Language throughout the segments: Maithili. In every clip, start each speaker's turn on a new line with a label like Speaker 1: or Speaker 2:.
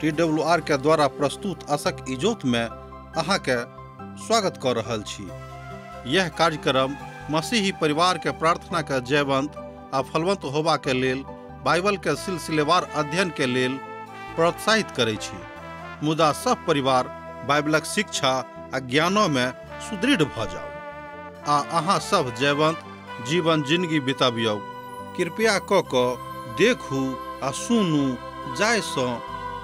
Speaker 1: TWR के द्वारा प्रस्तुत असक इजोत में अहाँ के स्वागत कर रहल छी। यह कार्यक्रम मसीही परिवार के प्रार्थना के जयवंत आ फलवंत होबा के लेल बाइबल के सिलसिलेवार अध्ययन के लेल प्रोत्साहित करै छी। मुदा सब परिवार बाइबलक शिक्षा आ ज्ञानों में सुदृढ़ भ जाओ आ अहाँ सब जयवंत जीवन जिंदगी बिताबियौ। कृपया क देखू आ सुनू जाहिसँ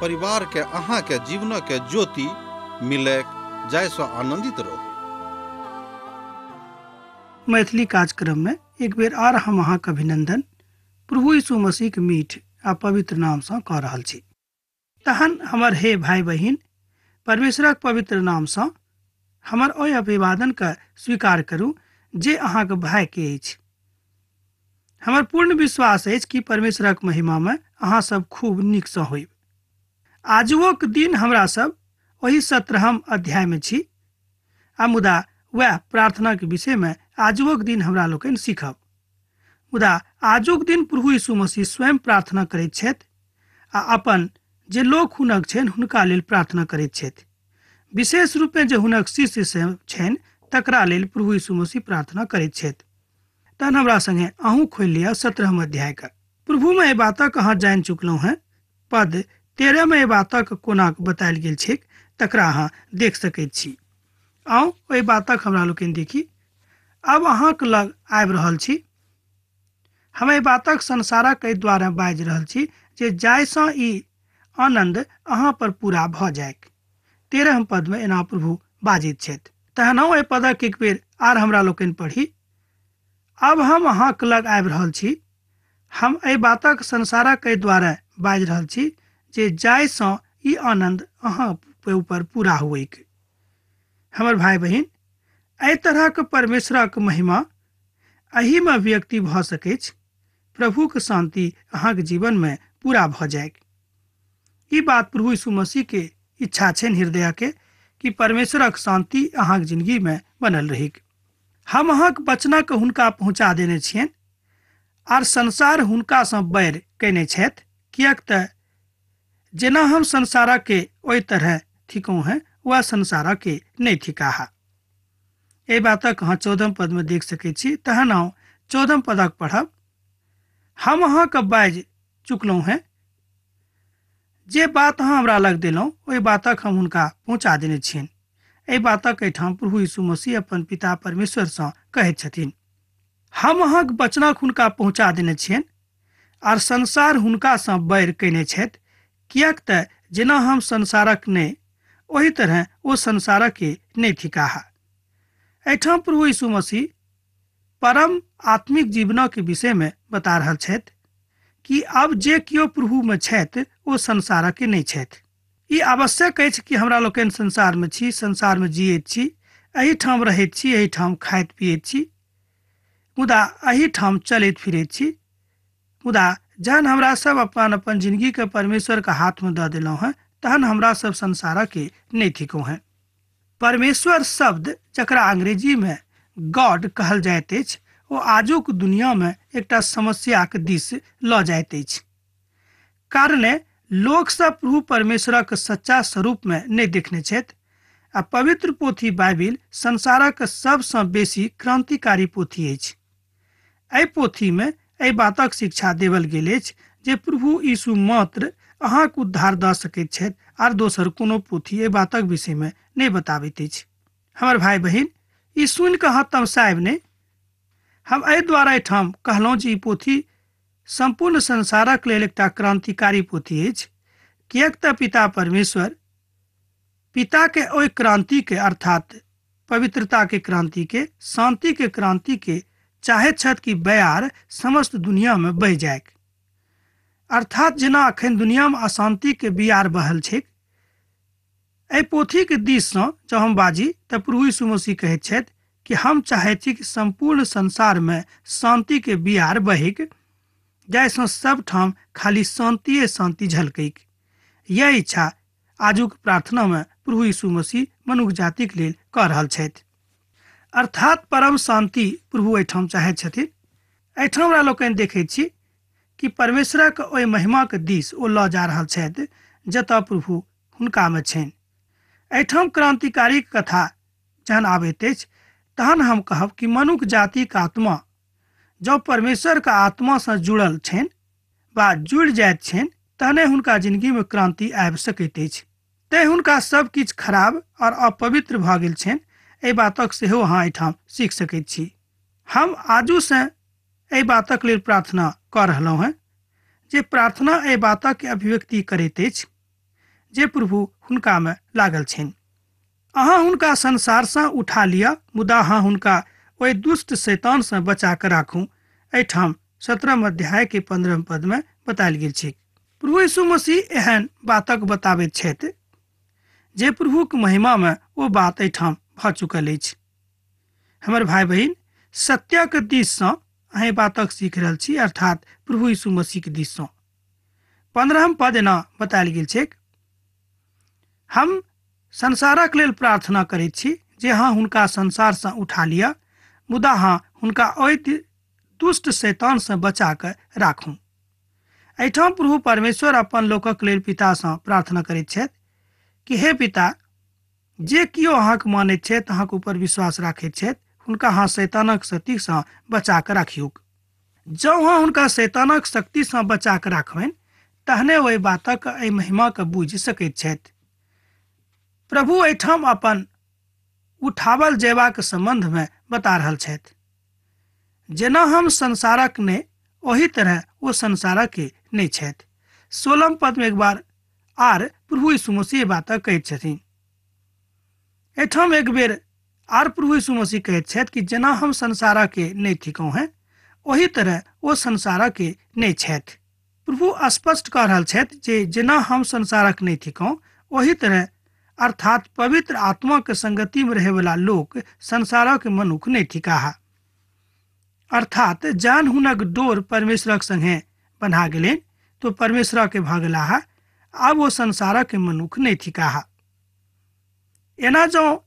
Speaker 1: परिवार के अहाँ के जीवन के ज्योति मिले, जाहिसँ आनंदित रहू।
Speaker 2: मैथिली कार्यक्रम में एक बेर आर हम अहाँ के अभिनंदन प्रभु यीशु मसीह के मीठ आ पवित्र नाम से कऽ रहल छी। तहन हमर हे भाई बहिन, परमेश्वरक पवित्र नाम से हमर ओहि अभिवादन के स्वीकार करू जे अहाँ के भाई के अछि। हमर पूर्ण विश्वास अछि कि परमेश्वरक महिमा में अहाँ सब खूब नीक से होइब। आजुओक दिन हमरा सब ओहि 17 अध्याय में छी आ मुदा वएह प्रार्थना के विषय में आजुओक दिन हमरा लोकनि सीखब। मुदा आजुक दिन प्रभु यीशु मसीह स्वयं प्रार्थना करैत छथि आ अपन जे लोक हुनक छनि हुनका लेल प्रार्थना करैत छथि। विशेष रूपे जे हुनक शिष्य छनि तकरा लेल प्रभु यीशु मसीह प्रार्थना करैत छथि। तहन हमरा संगे अहूँ खोलि लिअ 17 अध्याय के। प्रभु में एहि बातक अहाँ जानि चुकलहुँ हेँ। पद 13 में एहि बातक कोना बतायल गेल छैक तकरा अहाँ देख सकैत छी। आउ ओहि बातक हमरा लोकनि देखी। अब अहाँक लग आबि रहल छी। हम एहि बातक संसारक एहि द्वारा बाजि रहल छी जे जाहिसँ ई आनन्द अहाँ पर पूरा भऽ जाय। 13 पद में एना प्रभु बाजैत छथि। तहन एहि पदक एक बेर आर हमरा लोकनि पढ़ी। अब हम अहाँक लग आबि रहल छी। हम एहि बातक संसारक एहि द्वारा बाजि रहल छी जे जाहिसँ ई आनन्द अहाँ ऊपर पूरा हुएक। हमर भाई बहिन, एहि तरहक परमेश्वरक महिमा एहिमे व्यक्ति भऽ सकैछ। प्रभुक शांति अहाँके जीवन में पूरा भऽ जाय। ई बात प्रभु यीशु मसीह के इच्छा छनि हृदय के कि परमेश्वरक शांति अहाँके जिंदगी में बनल रहिक। हम अहाँके वचनक हुनका पहुँचा देने छियनि आर संसार हुनकासँ बैर कयने छथि, किएक तऽ जेना हम संसारक के ओहि तरह थिकहुँ हेँ वएह संसारक के नहि थिकाह। एहि बातक अहाँ 14 पद में देख सकैत छी। तहन आउ 14 पदक पढ़ब। हम अहाँके बाजि चुकलहुँ हेँ। जे बात अहाँ हमरा लग देलहुँ ओहि बातक हम हुनका पहुँचा देने छियनि। एहि बातक एहिठाम प्रभु यीशु मसीह अपन पिता परमेश्वरसँ कहैत छथिन। हम अहाँके वचनक हुनका पहुँचा देने छियनि आर संसार हुनकासँ बैर कयने छथि, किएक तऽ जेना हम संसारक नहि ओहि तरह ओ संसारक के नहि थिकाह। एहिठाम प्रभु यीशु मसीह परम आत्मिक जीवनक विषय में बता रहल छथि कि अब जे केओ प्रभु में छथि ओ संसारक के नहि छथि। ई आवश्यक अछि कि हमरा लोकनि संसार में छी, संसार में जियैत छी, एहिठाम रहैत छी, एहिठाम खाइत पियैत छी, मुदा एहिठाम चलैत फिरैत छी। मुदा जहन हमरा सब अपन अपन जिंदगी के परमेश्वर के हाथ में दऽ देलहुँ हेँ तहन हमरा सब संसारक के नहि थिकहुँ हेँ। परमेश्वर शब्द जकरा अंग्रेजी में गॉड कहल जाइत अछि ओ आजुक दुनिया में एकटा समस्याक दिस लऽ जाइत अछि। कारणे लोक सब प्रभु परमेश्वरक सच्चा स्वरूप में नहि देखने छथि आ पवित्र पोथी बाइबिल संसारक सबसँ बेसी क्रांतिकारी पोथी अछि। एहि पोथी में एहि बातक शिक्षा देवल गेल अछि जे प्रभु यीशु मात्र अहाँके उद्धार दऽ सकैत छथि आर दोसर कोनो पोथी एहि बातक विषय में नहि बताबैत अछि। हमर भाई बहिन, ई सुनि कऽ अहाँ तमसायब नहि। हम एहि द्वारा एहिठाम कहलहुँ जे ई पोथी सम्पूर्ण संसारक लेल एकटा क्रांतिकारी पोथी अछि, किएक तऽ पिता परमेश्वर पिता के ओहि क्रांति के अर्थात पवित्रता के क्रांति के, शांति के क्रांति के चाहैत छथि कि बयार समस्त दुनिया में बहि जाय। अर्थात जेना अखन दुनिया में अशांति के बियार बहल छैक, एहि पोथी के दिससँ जँ हम बाजी तऽ प्रभु यीशु मसीह कहैत छथि कि हम चाहैत छी कि सम्पूर्ण संसार में शांति के बियार बहिक, जाहिसँ सब ठाम खाली शांतिए शांति झलकैक। यह इच्छा आजुक प्रार्थना में प्रभु यीशु मसीह मनुख जातिक लेल कऽ रहल छथि। अर्थात परम शांति प्रभु एहिठाम चाहैत छथिन। एहिठाम हमरा लोकनि देखैत छी कि परमेश्वरक ओहि महिमाक दिस ओ लऽ जा रहल छथि जतऽ प्रभु हुनकामे छनि। एहिठाम क्रांतिकारी कथा जहन आबैत अछि तहन हम कहब कि मनुख जातिक आत्मा जँ परमेश्वरके आत्मासँ जुड़ल छनि वा जुड़ि जाइत छनि तहने हुनका जिंदगीमे क्रांति आबि सकैत अछि। तैँ हुनका सब किछु खराब और अपवित्र भऽ गेल छनि, एहि बातक सेहो अहाँ एहिठाम सीख सकैत छी। हम आजूसँ एहि बातक लेल प्रार्थना कऽ रहलहुँ हेँ जे प्रार्थना एहि बातक अभिव्यक्ति करैत अछि जे प्रभु हुनकामे लागल छनि। अहाँ हुनका संसारसँ उठा लिअ, मुदा अहाँ हुनका ओहि दुष्ट शैतानसँ बचा कऽ राखू। एहिठाम 17 अध्याय के 15 पद में बतायल गेल छै। प्रभु यीशु मसीह एहन बातक बताबैत छथि जे प्रभुक महिमा में ओ बात एहिठाम भऽ चुकल अछि। हमर भाई बहिन, सत्यक दिससँ अहीं बातक सीख रहल छी, अर्थात प्रभु यीशु मसीह के दिससँ। 15 पद एना बतायल गेल छै, हम संसारक लेल प्रार्थना करैत छी जे अहाँ हुनका संसारसँ उठा लिअ, मुदा अहाँ हुनका ओहि दुष्ट शैतानसँ बचा कऽ राखू। एहिठाम प्रभु परमेश्वर अपन लोकक लेल पितासँ प्रार्थना करैत छथि कि हे पिता, जे केओ अहाँके मानैत छथि, अहाँके ऊपर विश्वास राखैत छथि, हुनका अहाँ शैतानक शक्तिसँ बचा कऽ राखियौक। जँ अहाँ हुनका शैतानक शक्तिसँ बचा कऽ राखबनि तहने ओहि बातक एहि महिमाके बुझि सकैत छथि। प्रभु एहिठाम अपन उठावल जयबाक सम्बन्धमे बता रहल छथि। जेना हम संसारक नहि, ओही तरह ओ संसारक नहि छथि। 16 पद में एक बार आर प्रभु यीशु मसीह बात कहैत छथिन। एहिठाम एक बेर आर प्रभु यीशु मसीह कहैत छथि कि जेना हम संसारक नहि थिकहुँ हेँ, ओही तरह ओ संसारक नहि छथि। प्रभु स्पष्ट कह रहल छथि जे जेना हम संसारक नहि थिकहुँ, ओही तरह अर्थात पवित्र आत्मा के संगति में रहैवला लोक संसारक मनुख नहि थिकाह। अर्थात जान हुनक डोर परमेश्वरक संगे बन्हा गेलनि तो परमेश्वर के भऽ गेलाह, आब ओ संसारक मनुख नहि थिकाह। एना जँ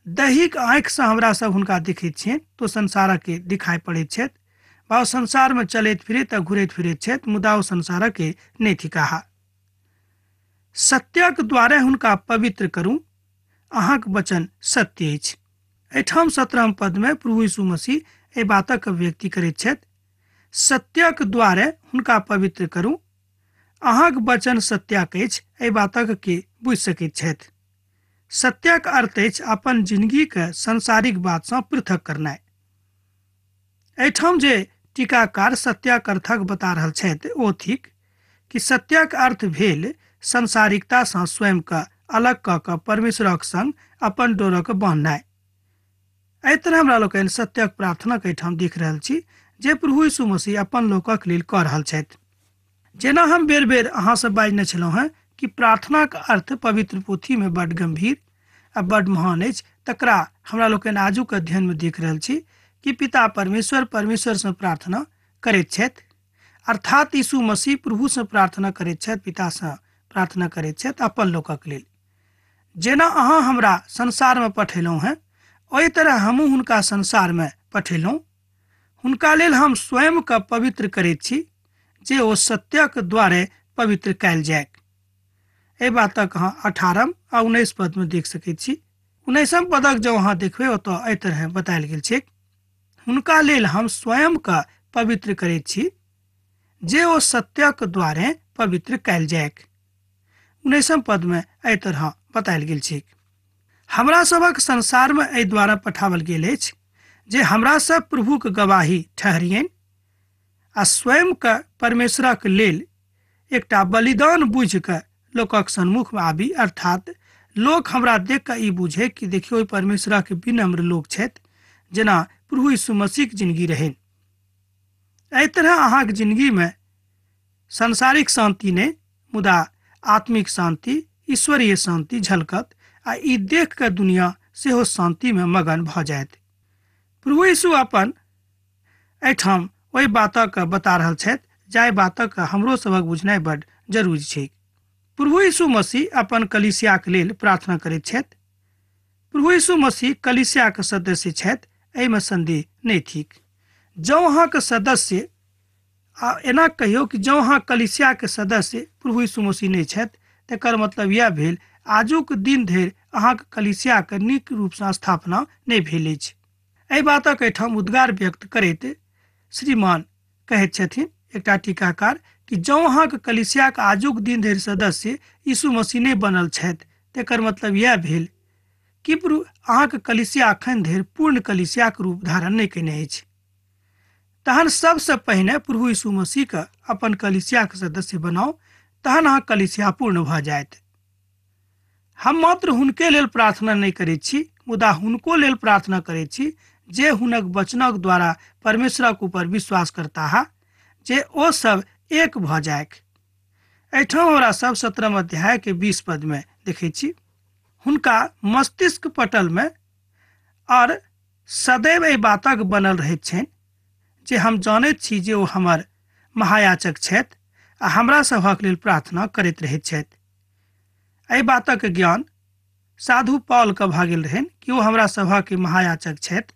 Speaker 2: दैहिक आँखिसँ हमरा सब हुनका देखैत छियनि तो संसारक के दिखाई पड़ैत छथि वा ओ संसारमे चलैत फिरैत आ घुरैत फिरैत छथि, मुदा ओ संसारक के नहि थिकाह। सत्यक द्वारे हुनका पवित्र करू, अहाँक वचन सत्य अछि। एहिठाम 17 पद में प्रभु यीशु मसीह एहि बातक अभिव्यक्ति करैत छथि, सत्यक द्वारे हुनका पवित्र करू, अहाँक वचन सत्यक अछि। एहि बातक के बुझि सकैत छथि। सत्यक अर्थ अछि अपन जिंदगीके सांसारिक बातसँ पृथक करनाइ। एहिठाम जे टीकाकार सत्यक अर्थक बता रहल छथि ओ थिक कि सत्यक अर्थ भेल सांसारिकतासँ स्वयंके अलग कऽ कऽ परमेश्वरक संग अपन डोरक बान्हनाइ। एहि तरह हमरा लोकनि सत्यक प्रार्थनाक एहिठाम देख रहल छी जे प्रभु यीशु मसीह अपन लोकक लेल कऽ रहल छथि। जेना हम बेर बेर अहाँसँ बाजने छलहुँ हेँ कि प्रार्थनाक अर्थ पवित्र पोथीमे बड्ड गम्भीर आ बड्ड महान अछि, तकरा हमरा लोकनि आजुक अध्ययनमे देख रहल छी कि पिता परमेश्वर परमेश्वरसँ प्रार्थना करैत छथि, अर्थात यीशु मसीह प्रभुसँ प्रार्थना करैत छथि, पितासँ प्रार्थना करैत छथि अपन लोकक लेल। जेना अहाँ हमरा संसारमे पठेलहुँ हेँ, ओहि तरह हमहूँ हुनका संसारमे पठेलहुँ। हुनका लेल हम स्वयंके पवित्र करैत छी जे ओ सत्यक द्वारे पवित्र कयल जाय। एहि बातक अहाँ 18 आ 19 पदमे देख सकैत छी। 19 पदक जँ अहाँ देखबै ओतऽ एहि तरह बतायल गेल छै, हुनका लेल हम स्वयंके पवित्र करैत छी जे ओ सत्यक द्वारे पवित्र कयल जाय। 19 पदमे एहि तरह बतायल गेल छै। हमरा सभक संसारमे एहि द्वारा पठाओल गेल अछि जे हमरा सब प्रभुक गवाही ठहरियनि आ स्वयंके परमेश्वरक लेल एकटा बलिदान बुझि कऽ लोकक सन्मुखमे आबी, अर्थात लोक हमरा देख कऽ ई बुझे कि देखियौ परमेश्वरक विनम्र लोक छथि, जेना प्रभु यीशु मसीहक जिंदगी रहनि। एहि तरह अहाँके जिंदगीमे सांसारिक शांति नहि, मुदा आत्मिक शांति, ईश्वरीय शांति झलकत आ ई देख कऽ दुनिया सेहो शांतिमे मगन भऽ जायत। प्रभु यीशु अपन एहिठाम ओहि बातक बता रहल छथि जाहि बातक हमरो सभक बुझनाइ बड जरूरी छै। प्रभु यीशु मसीह अपन कलीसियाक लेल प्रार्थना करैत छथि। प्रभु यीशु मसीह कलीसियाक सदस्य छथि, एहिमे संदेह नहि थिक। जँ अहाँके सदस्य आ एना कहियौ कि जँ अहाँ कलीसियाके सदस्य प्रभु यीशु मसीह नहि छथि तकर मतलब इएह भेल आजुक दिन धरि अहाँके कलीसियाके नीक रूपसँ स्थापना नहि भेल अछि। एहि बातक एहिठाम उद्गार व्यक्त करैत श्रीमान कहैत छथिन एकटा टीकाकार कि जँ अहाँके कलीसियाके आजुक दिन धरि सदस्य यीशु मसीह नहि बनल छथि तकर मतलब इएह भेल कि अहाँके कलीसिया अखन धरि पूर्ण कलीसियाके रूप धारण नहि कयने अछि। तहन सबसँ पहिने प्रभु यीशु मसीहके अपन कलीसियाके सदस्य बनाउ, तहन अहाँ कलीसिया पूर्ण भऽ जायत। हम मात्र हुनके लेल प्रार्थना नहि करैत छी, मुदा हुनको लेल प्रार्थना करैत छी जे हुनक वचनक द्वारा परमेश्वरक ऊपर विश्वास करता, जे ओ सब एक भऽ जाय। एहिठाम हमरा सब 17 अध्याय के 20 पद में देखै छी, हुनका मस्तिष्क पटल में और सदैव एहि बातक बनल रहैत छनि जे हम जानैत छी जे ओ हमर महायाचक छथि आ हमरा सभक लेल प्रार्थना करैत रहैत छथि। एहि बातक ज्ञान साधु पॉल के भऽ गेल रहनि कि ओ हमरा सभक महायाचक छथि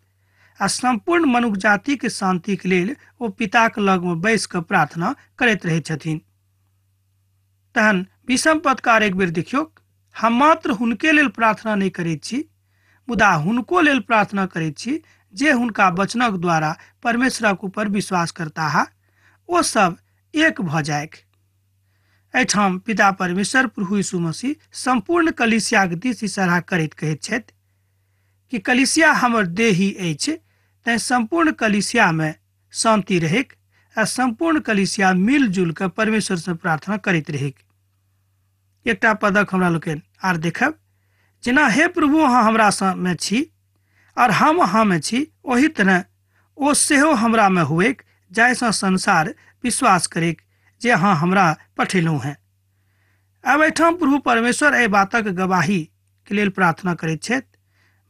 Speaker 2: आ सम्पूर्ण मनुष्य जातिके शान्तिके लेल ओ पिताक लगमे बैस कऽ प्रार्थना करैत रहैत छथिन। तहन 20 पदकार एक बेर देखियौ, हम मात्र हुनके लेल प्रार्थना नहि करैत छी, मुदा हुनको लेल प्रार्थना करैत छी जे हुनका वचनक द्वारा परमेश्वरक ऊपर विश्वास करता है, ओ सब एक भऽ जाय। एहिठाम पिता परमेश्वर प्रभु यीशु मसीह सम्पूर्ण कलीसियाक दिस इशारा करैत कहैत छथि कि कलीसिया हमर देही अछि, तैं सम्पूर्ण कलीसिया में शांति रहैक आ सम्पूर्ण कलीसिया मिलजुल कऽ परमेश्वर से प्रार्थना करैत रहैक। एकटा पदक हमरा लोकनि आर देखब, जेना हे प्रभु अहाँ हमरा में छी और हम अहाँ में छी, ओही तरह ओ सेहो हमरा में हुएक, जाहिसँ संसार विश्वास करैक जे अहाँ हमरा पठेलहुँ हैं। आब एहिठाम प्रभु परमेश्वर एहि बातक गवाही के लेल प्रार्थना करैत छथि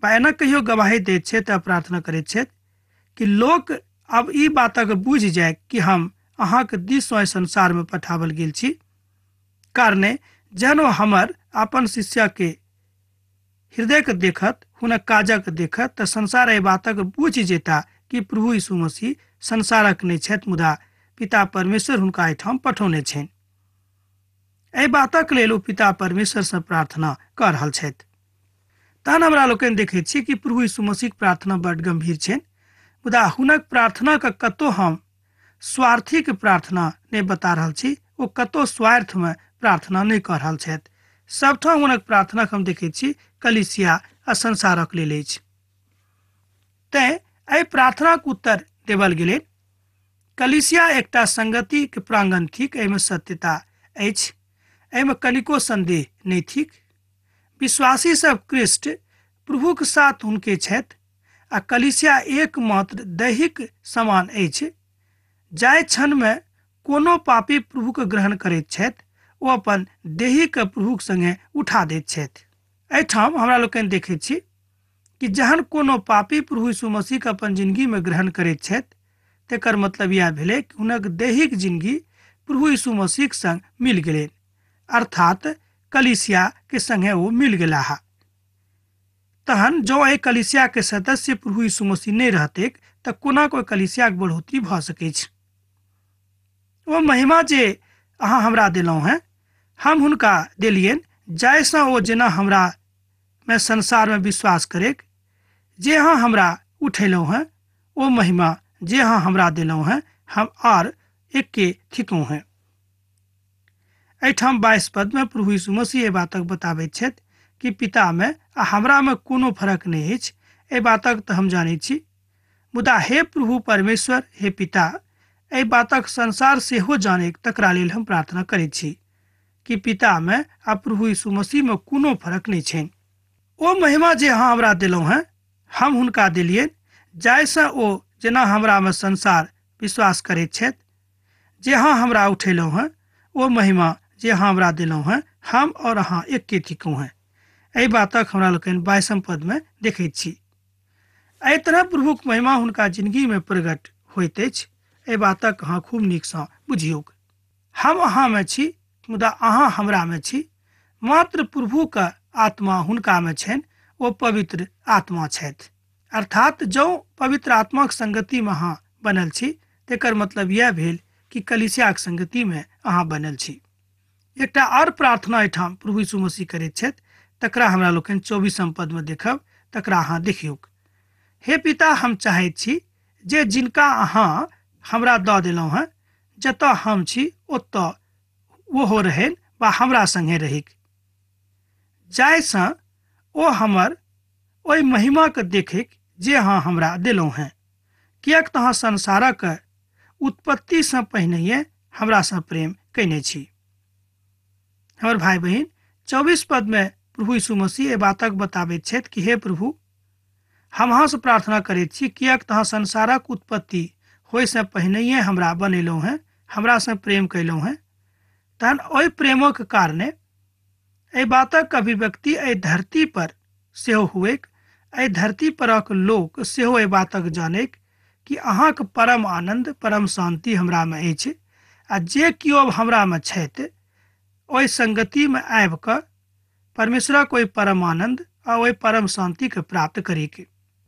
Speaker 2: बा एना कहियो गवाही दैत छथि आ प्रार्थना करैत छथि कि लोक अब ई बातक बुझि जाय कि हम अहाँके दिससँ संसार में पठावल गेल छी, कारणे जहन ओ हमर अपन शिष्य के हृदय के देखत, हुनक काजक देखत, तऽ संसार एहि बातक बुझि जेता कि प्रभु यीशु मसीह संसारक नहि छथि, मुदा पिता परमेश्वर हुनका एहिठाम पठौने छनि। एहि बातक लेल ओ पिता परमेश्वर से प्रार्थना कऽ रहल छथि। तहन हमरा लोकनि देखैत छी कि प्रभु यीशु मसीहक प्रार्थना बड गंभीर छनि, मुदा हुनक प्रार्थना के कतौ हम स्वार्थी के प्रार्थना नहि बता रहल छी, ओ कतौ स्वार्थ में प्रार्थना नहि कऽ रहल छथि। सबठाम हुनक प्रार्थना हम देखैत छी कलीसिया आ संसारक लेल अछि। तैं एहि प्रार्थनाक उत्तर देवल गेलै। कलीसिया एकटा संगति के प्रांगण थिक, एहिमे सत्यता अछि, एहिमे कनिको संदेह नहि थिक। विश्वासी सब क्रिस्ट प्रभुक साथ हुनके छथि आ कलीसिया एकमात्र दैहिक समान अछि। जाहि क्षण में कोनो पापी प्रभुके ग्रहण करैत छथि ओ अपन देहीके प्रभुक संगे उठा दैत छथि। एहिठाम हमरा लोकनि देखैत छी कि जहन कोनो पापी प्रभु यीशु मसीहके अपन जिंदगी में ग्रहण करैत छथि तकर मतलब इएह भेलै कि हुनक दैहिक जिंदगी प्रभु यीशु मसीहक संग मिल गेलै, अर्थात कलीसिया के संगे ओ मिल गेलाह। तहन जँ एहि कलीसिया के सदस्य प्रभु यीशु मसीह नहि रहतैक तऽ कोना कोई कलीसियाके बढ़ोतरी भऽ सकैछ। ओ महिमा जे अहाँ हमरा देलहुँ हेँ हम हुनका देलियनि, जाहिसँ ओ जेना हमरा में संसार में विश्वास करैक, जे अहाँ हमरा उठेलहुँ हेँ ओ महिमा जे अहाँ हमरा देलहुँ हेँ हम आर एके थिकहुँ हेँ। एहिठाम 22 पद में प्रभु यीशु मसीह एहि बातक बताबैत छथि कि पिता में आ हमरा में कोनो फर्क नहि अछि, एहि बातक तऽ हम जानैत छी, मुदा हे प्रभु परमेश्वर, हे पिता, एहि बातक संसार सेहो जाने तकरा लेल हम प्रार्थना करैत छी कि पिता में आ प्रभु यीशु मसीह में कोनो फर्क नहि छनि। ओ महिमा जे अहाँ हमरा देलहुँ हेँ हम हुनका देलियनि, जाहिसँ ओ जेना हमरा में संसार विश्वास करैत छथि, जे अहाँ हमरा उठेलहुँ हेँ ओ महिमा जे अहाँ हमरा देलहुँ हेँ हम और अहाँ एके थिकहुँ हेँ। एहि बातक हमरा लोकनि 22 पद में देखैत छी। एहि तरह प्रभुक महिमा हुनका जिंदगी में प्रकट होइत अछि। एहि बातक अहाँ खूब नीकसँ बुझियौक। हम अहाँ में छी मुदा अहाँ हमरा में छी, मात्र प्रभुक आत्मा हुनका में छनि, ओ पवित्र आत्मा छथि। अर्थात जँ पवित्र आत्माक संगति में अहाँ बनल छी तकर मतलब यह भेल कि कलीसियाक संगति में अहाँ बनल छी। एकटा आओर प्रार्थना एहिठाम प्रभु यीशु मसीह करैत छथि, तकरा हमरा लोकनि 24 पद में देखब, तकरा अहाँ देखियौक। हे पिता, हम चाहैत छी जे जिनका अहाँ हमरा दऽ देलहुँ हेँ, जतऽ हम छी ओतऽ ओहो रहनि वा हमरा सङ्गे रहिक, जाहिसँ ओ हमर ओहि महिमाके देखैक जे अहाँ हमरा देलहुँ हेँ, किएक तऽ अहाँ संसारक उत्पत्तिसँ पहिनहिए हमरासँ प्रेम कयने छी। हमर भाय बहिन, 24 पद में प्रभु यीशु मसीह एहि बातक बताबैत छथि कि हे प्रभु, हम अहाँसँ प्रार्थना करैत छी, किएक तऽ अहाँ संसारक उत्पत्ति होइसँ पहिनहिए हमरा बनेलहुँ हेँ, हमरासँ प्रेम कयलहुँ हेँ। तहन ओहि प्रेमक कारणे एहि बातक अभिव्यक्ति एहि धरती पर सेहो हुएक, एहि धरती परक लोक सेहो एहि बातक जानैक कि अहाँक परम आनन्द, परम शान्ति हमरामे अछि, आ जे केओ हमरामे छथि ओहि संगतिमे आबि कऽ परमेश्वरक ओहि परम आनन्द आ ओहि परम शान्तिके प्राप्त करैक।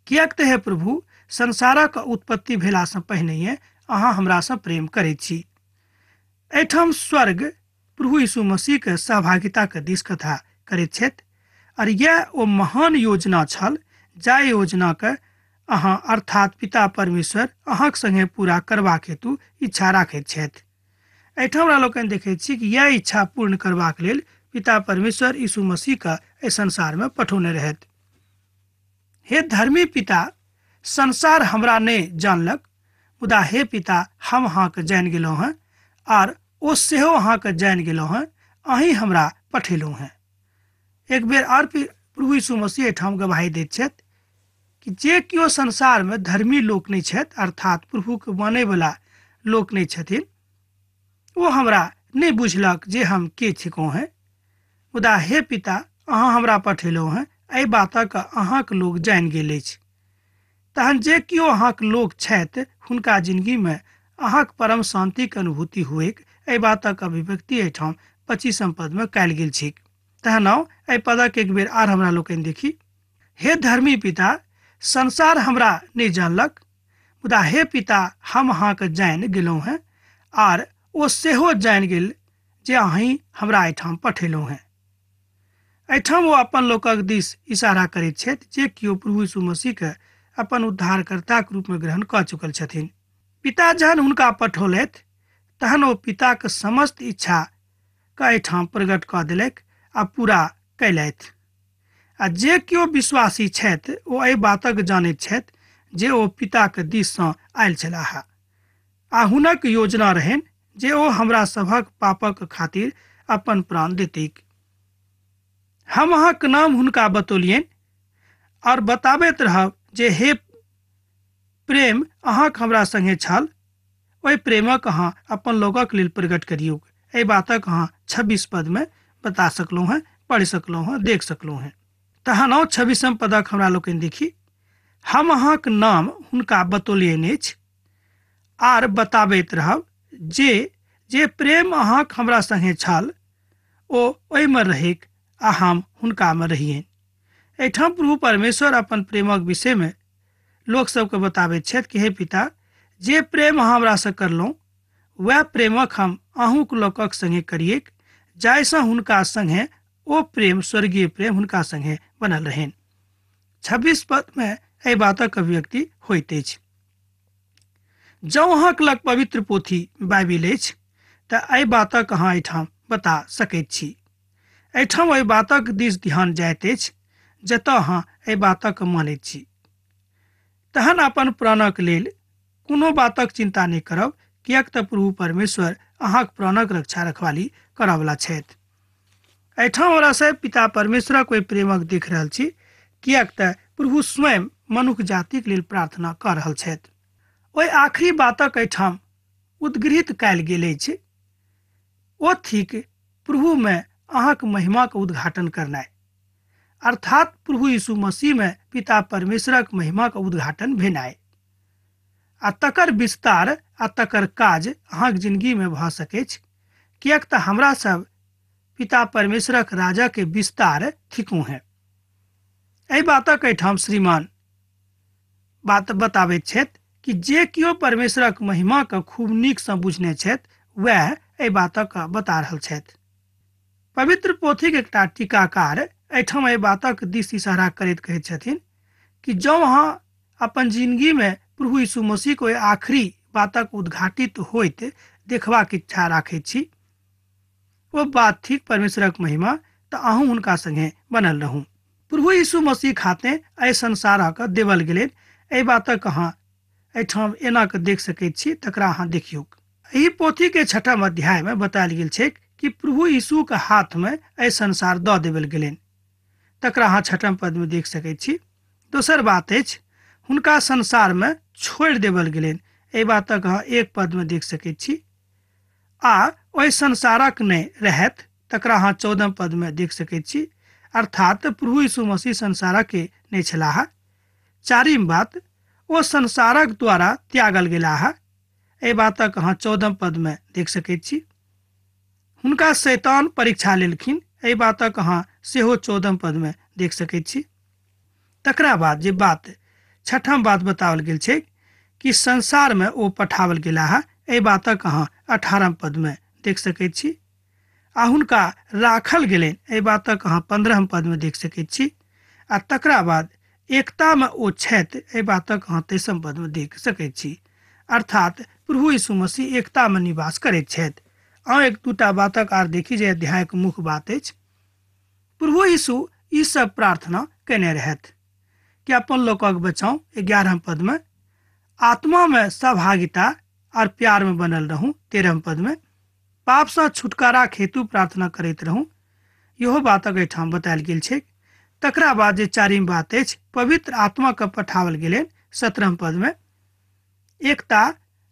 Speaker 2: किएक तऽ हे प्रभु, संसारक उत्पत्ति भेलासँ पहिनहिए अहाँ हमरासँ प्रेम करैत छी। एहिठाम स्वर्ग प्रभु यीशु मसीहके सहभागिताके दिस कथा करैत छथि, और यह ओ महान योजना छल जाहि योजनाके अहाँ अर्थात पिता परमेश्वर अहाँक संगे पूरा करबाक हेतु इच्छा राखैत छथि। एहिठाम हमरा लोकनि देखैत छी कि यह इच्छा पूर्ण करबाक लेल पिता परमेश्वर यीशु मसीहके एहि संसारमे पठौने रहथि। हे धर्मी पिता, संसार हमरा नहि जानलक, मुदा हे पिता, हम अहाँके जानि गेलहुँ हेँ, आर ओ सेहो अहाँके जानि गेलहुँ हेँ, अहीं हमरा पठेलहुँ हेँ। एक बेर आर प्रभु यीशु मसीह एहिठाम गवाही दैत छथि कि जे केओ संसारमे धर्मी लोक नहि छथि, अर्थात प्रभुके मानैवला लोक नहि छथिन, ओ हमरा नहि बुझलक जे हम के छिकहुँ हेँ, मुदा हे पिता, अहाँ हमरा पठेलहुँ हेँ, एहि बातक अहाँक लोक जानि गेल अछि। तहन जे केओ अहाँक लोक छथि हुनका जिंदगीमे अहाँक परम शान्तिके अनुभूति हुएक, एहि बातक अभिव्यक्ति एहिठाम 25 पदमे कयल गेल छैक। तहन आउ एहि पदक एक बेर आर हमरा लोकनि देखी। हे धर्मी पिता, संसार हमरा नहि जानलक, मुदा हे पिता, हम अहाँके जानि गेलहुँ हेँ, आर ओ सेहो जानि गेल जे अहीं हमरा एहिठाम पठेलहुँ हेँ। एहिठाम ओ अपन लोकक दिस इशारा करैत छथि जे केओ प्रभु यीशु मसीहके अपन उद्धारकर्ताके रूपमे ग्रहण कऽ चुकल छथिन। पिता जहन हुनका पठौलथि तहन ओ पिताके समस्त इच्छाके एहिठाम प्रकट कऽ देलक आ पूरा कयलथि। आ जे केओ विश्वासी छथि ओ एहि बातक जानैत छथि जे ओ पिताके दिससँ आयल छलाह, आ हुनक योजना रहनि जे ओ हमरा सभक पापक खातिर अपन प्राण देतीक। हम अहाँके नाम हुनका बतौलियनि और बताबैत रहब जे हे प्रेम अहाँक हमरा संगे छल, ओहि प्रेमक अहाँ अपन लोकक लेल प्रकट करियौ। एहि बातक अहाँ 26 पदमे बता सकलहुँ हेँ, पढ़ि सकलहुँ हेँ, देख सकलहुँ हेँ। तहन आउ 26 पदक हमरा लोकनि देखी। हम अहाँक नाम हुनका बतौलियनि अछि आर बताबैत रहब जे जे प्रेम अहाँक हमरा संगे छल ओ ओहिमे रहैक आ हम हुनकामे रहियनि। एहिठाम प्रभु परमेश्वर अपन प्रेमक विषयमे लोक सबके बताबैत छथि कि हे पिता, जे प्रेम अहाँ हमरासँ करलहुँ वएह प्रेमक हम अहूँक लोकक संगे करियैक, जाहिसँ हुनका संगे ओ प्रेम, स्वर्गीय प्रेम हुनका संगे बनल रहनि। 26 पदमे एहि बातक अभिव्यक्ति होइत अछि। जँ अहाँक लग पवित्र पोथी बाइबिल अछि तऽ एहि बातक अहाँ एहिठाम बता सकैत छी। एहिठाम ओहि बातक दिस ध्यान जाइत अछि जतऽ अहाँ एहि बातक मानैत छी। तहन अपन प्राणक लेल कोनो बातक चिन्ता नहि करब, किएक तऽ प्रभु परमेश्वर अहाँक प्राणक रक्षा रखवाली करऽवला छथि। एहिठाम हमरा सब पिता परमेश्वरक ओहि प्रेमक देख रहल छी, किएक तऽ प्रभु स्वयं मनुख जातिक लेल प्रार्थना कऽ रहल छथि। ओहि आखिरी बातक एहिठाम उद्गृहित कयल गेल अछि, ओ थिक प्रभुमे अहाँक महिमाक उद्घाटन करनाइ, अर्थात प्रभु यीशु मसीहमे पिता परमेश्वरक महिमाक उद्घाटन भेनाइ आ तकर विस्तार आ तकर काज अहाँक जिंदगीमे भऽ सकैछ, किएक तऽ हमरा सब पिता परमेश्वरक राजा के विस्तार थिकहुँ हेँ। एहि बातक एहिठाम श्रीमान बात बताबैत छथि कि जे केओ परमेश्वरक महिमाके खूब नीकसँ बुझने छथि वएह एहि बातक बता रहल छथि। पवित्र पोथीक एकटा टीकाकार एहिठाम एहि बातक दिस इशारा करैत कहैत छथिन कि जँ अहाँ अपन जिंदगीमे प्रभु यीशु मसीह ओहि आखिरी बातक उद्घाटित होइत देखबाक इच्छा राखैत छी, ओ बात ठीक परमेश्वरक महिमा, तऽ अहूँ हुनका संगे बनल रहू। प्रभु यीशु मसीह खाते एहि संसारक देवल गेलनि, एहि बातक अहाँ एहिठाम एना कऽ देख सकैत छी, तकरा अहाँ देखियौक। एहि पोथीके छठम अध्यायमे बतायल गेल छै कि प्रभु यीशुके हाथमे एहि संसार दऽ देवल गेलनि, तकरा अहाँ छठम पदमे देख सकैत छी। दोसर बात अछि हुनका संसारमे छोड़ि देवल गेलनि, एहि बातक अहाँ 1 पदमे देख सकैत छी। आ ओहि संसारक नहि रहत, तकरा अहाँ 14 पदमे देख सकैत छी, अर्थात प्रभु यीशु मसीह संसारक नहि छलाह। चारिम बात, ओ संसारक द्वारा त्यागल गेलाह, एहि बातक अहाँ 14 पदमे देख सकैत छी। हुनका शैतान परीक्षा लेलखिन, एहि बातक अहाँ सेहो 14 पदमे देख सकैत छी। तकरा बाद जे बात छठम बात बताओल गेल छै कि संसारमे ओ पठाओल गेलाह, एहि बातक अहाँ 18 पदमे देख सकैत छी। आ हुनका राखल गेलनि, एहि बातक अहाँ 15 पदमे देख सकैत छी। आ तकरा बाद एकतामे ओ छथि, एहि बातक अहाँ 23 पदमे देख सकैत छी, अर्थात प्रभु यीशु मसीह एकतामे निवास करैत छथि। अहाँ एक दूटा बातक आर देखी जे अध्यायक मुख्य बात अछि। प्रभु यीशु ई सब प्रार्थना केने रहथि कि अपन लोकक बचाउ, 11 पदमे, आत्मामे सहभागिता और प्यार में बनल रहूँ, 13 पदमे, पापसँ छुटकारा हेतु प्रार्थना करैत रहूँ, इहो बातक एहिठाम बतायल गेल छै। तकरा बाद जे चारिम बात अछि, पवित्र आत्माके पठाओल गेलनि, 17 पदमे, एकता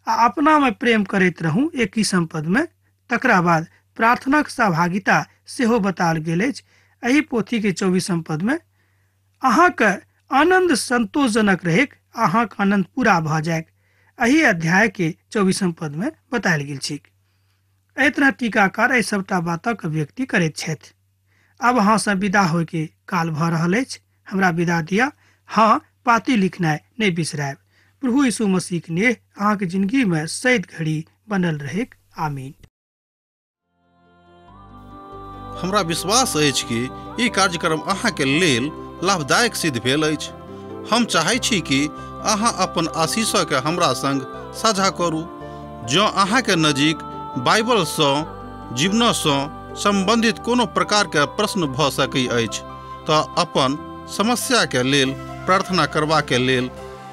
Speaker 2: आ अपनामे प्रेम करैत रहूँ, 21 पदमे। तकरा बाद प्रार्थनाक सहभागिता सेहो बताओल गेल अछि एहि पोथीके 24 पदमे। अहाँके आनन्द संतोषजनक रहैक, अहाँके आनन्द पूरा भऽ जाय, एहि अध्यायके 24 पदमे बतायल गेल छै। एहि तरह टीकाकार एहि सबटा बातक व्यक्ति करैत छथि। अब अहाँसँ विदा होइके काल भऽ रहल अछि, हमरा विदा दिअ। हाँ, पाती लिखनाइ नहि बिसरायब। प्रभु यीशु मसीहके नेह अहाँके जिंदगीमे सैद घड़ी बनल रहैक। आमीन।
Speaker 1: हमरा विश्वास अछि कि ई कार्यक्रम अहाँके लेल लाभदायक सिद्ध भेल अछि। हम चाहै छी कि अहाँ अपन आशीषके हमरा संग साझा करू। जँ अहाँके नजीक बाइबलसँ जीवनसँ सम्बन्धित कोनो प्रकारके प्रश्न भऽ सकै अछि तऽ अपन समस्याके लेल प्रार्थना करबाके लेल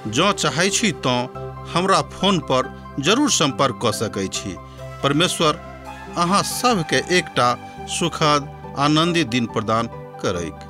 Speaker 1: जँ चाहै छी तऽ हमरा फोन पर जरूर सम्पर्क कऽ सकै छी। परमेश्वर अहाँ सबके एकटा सुखद आनन्दित दिन प्रदान करैक।